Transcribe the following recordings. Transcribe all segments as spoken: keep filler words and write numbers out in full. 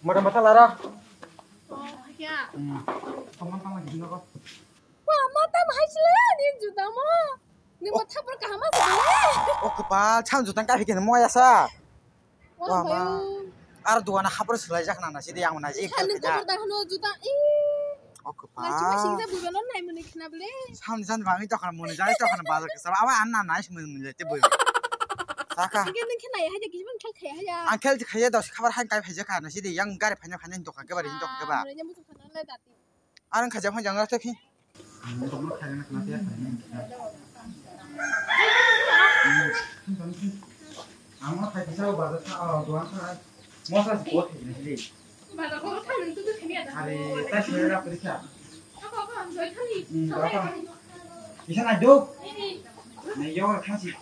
Mata mata lara. Oh, ya. Hmm. Tongman tangma gidi nogo. Wah, mata mahai sila ni juta mo. Ni mata por kahama sila. Oh, kepal, chang jutang kahi kene moya sa. Wah, wah, ma. Bayu. Ar duana hapor silai jak nana sidi yang mana sih. Kan ni kopor dah no juta. Ih. Oh, kepal. Masih masih kita bukan non nai muni kena beli. Sam jan bangi tokana muni jai tokana bazar kesal. Awa anna nai muni muni jai te boy. Saka. Saka ni kena ya haja kisah bang kaya ya. Angkel kaya dos kabar han kai haja kana sidi yang gari phanya phanya tokana keba ri tokana keba. Arang khaja phang jang rate phi. Ang ma khai kisa bazar tha, o, duan tha. Mosa se bo khai ni le. Bazar ko khai ni tu khai ni. Are, ta se ra pori kha. Ko ko ko, doi khai ni. Hmm, doi khai. Kisa na do. Ni ni. Ni yo khai si.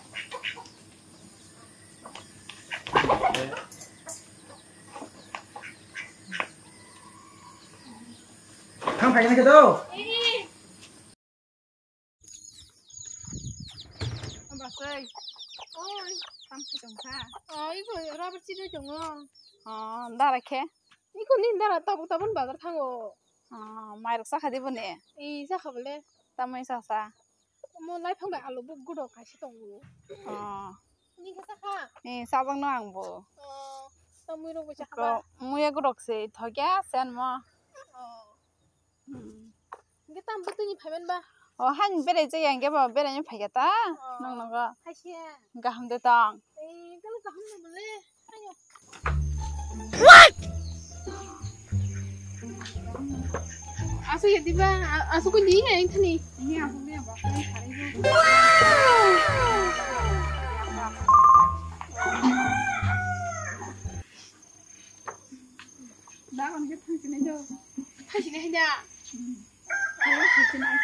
Thang phai khe do. Basai. Oi, tam phai tong kha. Oi, ko rubber chiri tongo. Ah, dara khe. Iko ni dara tabuk tabun bazar thango. Ah, mai rok sakha di bune. I sakha bole. Tamai sasa. Omo lai phang bai alu buk gudo kaisa tongo. Ah. Ni khe sakha? Eh, sajak no ang bo. Oh, tamui rok bo sakha ba? Muya gudo se thokya sen mo. Oh. Hmm. Hingke tam butui ni phaiman ba? Oh, han berai jaya hingke ba berai ni phaikya ta? Oh. Nong nogo. Hai se. Gaham de tong. Eh, kalo gaham de bole. Ayo. Asu ya diba, a-, asu ko ni ya yang thani. Ini aku ni apa? Ini hari ini. Dagon ke thangsinai do. Thangsinai hai da. Hai thangsinai.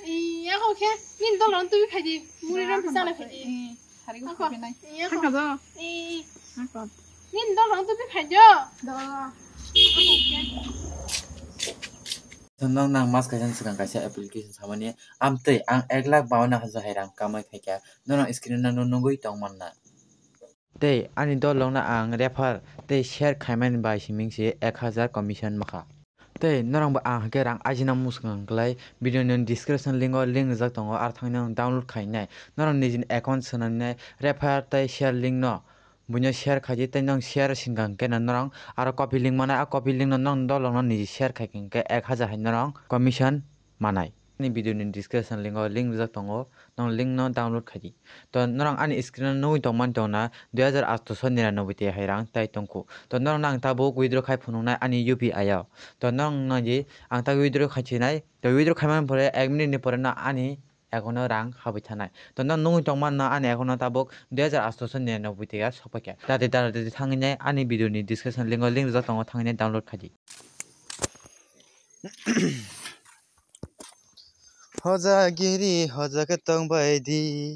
Iya ko khe nin dol ron twi phai di. Muri ron pisa na phai di. Hari ko phai nai. Iya ko. Thangka do. Nin dol ron twi phai do. Do. Nang nang mas kaisa swkang kaisa application samani amtwi ang ek lakh bawanna hajar hai rang kamai khaikha. Norok screen no nugwi tong manna. Tei ani dolrokno ang refer tei share khaimani bai simi se ek hajar commission makha. Tei norokbo ang hakhe rang ajina mwswkang kwlai video ni description link o link rijak tongo, aro thangwi nang download khainai. Norok nijini account swnamnai refer tei share link no buino share khaidi tei nang share singkang khe norok aro copy link manai, a copy link no nang dolrokno niji share khaikhe ek hajar hai norok commission manai. Ani video ni description link o link rijak tongo, nang link no download khaidi. To norok ani screen o nugwi tongmani tongna dui hajar atso nira noboi tei hai rang tai tongkhu. To norok nang tabuk withdraw khai phunuknai ani U P I o. To norok nangdi ang ta withdraw khai chinai. To withdraw khaimani pore ek minute ni pore no ani account o rang habwi thanai. To norok nugwi tongmani no ani account o tabuk dui hajar atso nira noboi tei sokphaikha. Dati dati thangwi nai ani video ni description link o link rijak tongo, thangwi nai download khaidi. Hoja giri, hoja ke tong bai di.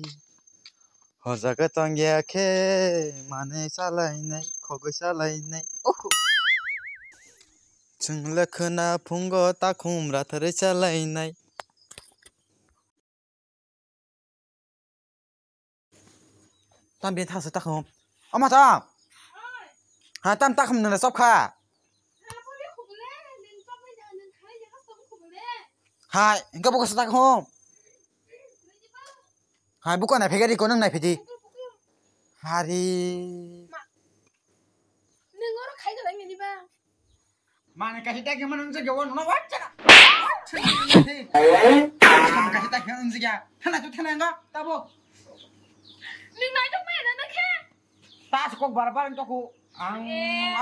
Hoja ke tong ya khe, mane salai nai, khogoi salai nai. Oho. Chwng le khwna phungo takhum rathare salai nai. Tam bini thangsa takhum. Ama tam. Ha, tam takhum nang chop kha. Hai, engka buko sa takhum. Hai, buko nai phegari ko nang nai phedi. Hari. Nang oro khai ga nang ni ba. Mane kaisa ta khe mano wngjakya o nono wansana. Mane kaisa ta khe wngjakya. Thana tu thana nga tabo. Ni nai tok maya na khe. Ta kok bar bar to ku. Ang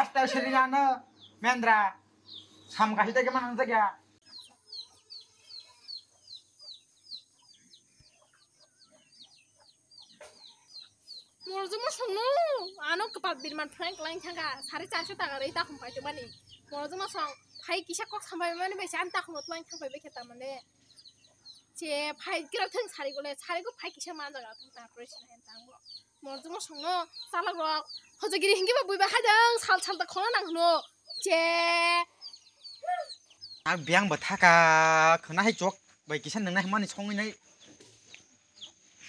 asta seri na mendra. Sam kaisa ta khe mano wngjakya. Morjongma songno ano kwpal birman phrang kwlai thangkha, sari charso taka rwi takhum paitokmani. Morjongma song phai kisa kok sambai mani bai se ani takhum twlang thang bai khe tamane. Che phai kira thang sari gole, sari go phai kisa manjaga thang ta operation hen tang bo. Morjongma songno chalak rok hojagiri hingi ba buiba haidang sal sal ta khona nang hwno. Che. Ak biang ba thaka khna hai chok bai kisa nang nai mani songwi nai.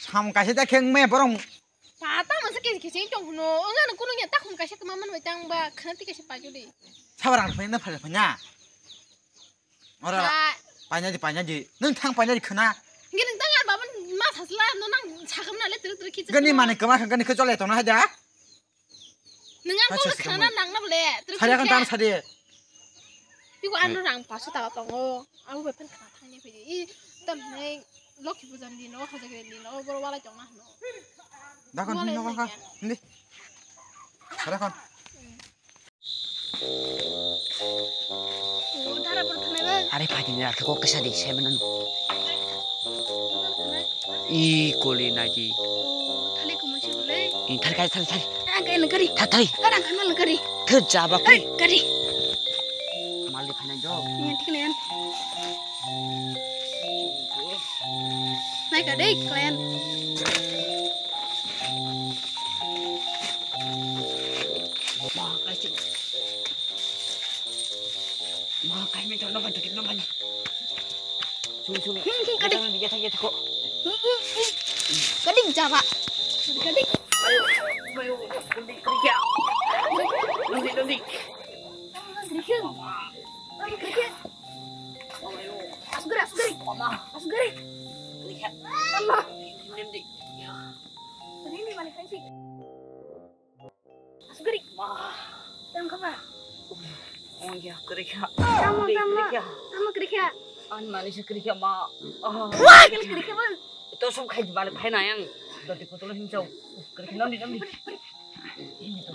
Sam kaisa ta kheng me borong. Pata masa kisi kisi tong hwno. Ongano kuno ya takhum kaisa kma man bai tang ba khna ti kaisa pajuli. Thaba rang phai na phai phai na. Ora. Hai. Paina di, paina di. Nung thang paina di khna. Ngi nung tang ar baba ma thasla no nang sakam na le truk truk khicha. Gani mane kama khan gani khe chole tong na haja. Nung ang Acha, ko sakam khna na. Nang na bole. Truk Sari truk khan khe. Tam sari. Tiko ano rang paso ta tongo. Abo be phan khna thang ni phai. I tam nei lokhi pujan di no hajagre di no boro wala tong na no. Dakon Wala hin no nai ka. Kya. Hindi. Sari khan. Are phaidi ni rakhe kok kesa di semen anu. I koli nai di. Thali kumun si bole. In thali kai thali thali. Ang kai nang kari. Thali thali. Kadang kan nang kari. Thali jaba kari. Kari. Mal di phanai do. Yang thik nen. Nai ka dei klen. Ma kai si. Ma kai mi to no ban to no ban. Sung sung. Hmm, hmm, kadei. Kita mi biya thang ya thako. Hmm, hmm, hmm. Kadei jaba. Kadei. Ayo, ayo, nanti kerja. Nanti nanti. Kerja. Kerja. Asugari, asugari. Mama. Asugari. Lihat. Mama. Ini, ini. Ya. Ini mana kasih? Asugari. Wah. Tang kapa? Oh ya, kerja. Tama, Kerja. Tama. Tama kerja. An mana sih kerja, Ma? Ah. Wah, kerja, kerja, Bang. Itu sum khai balik khai nayang. Dari kotol hincau. Kerja nanti, nanti. Ini tuh.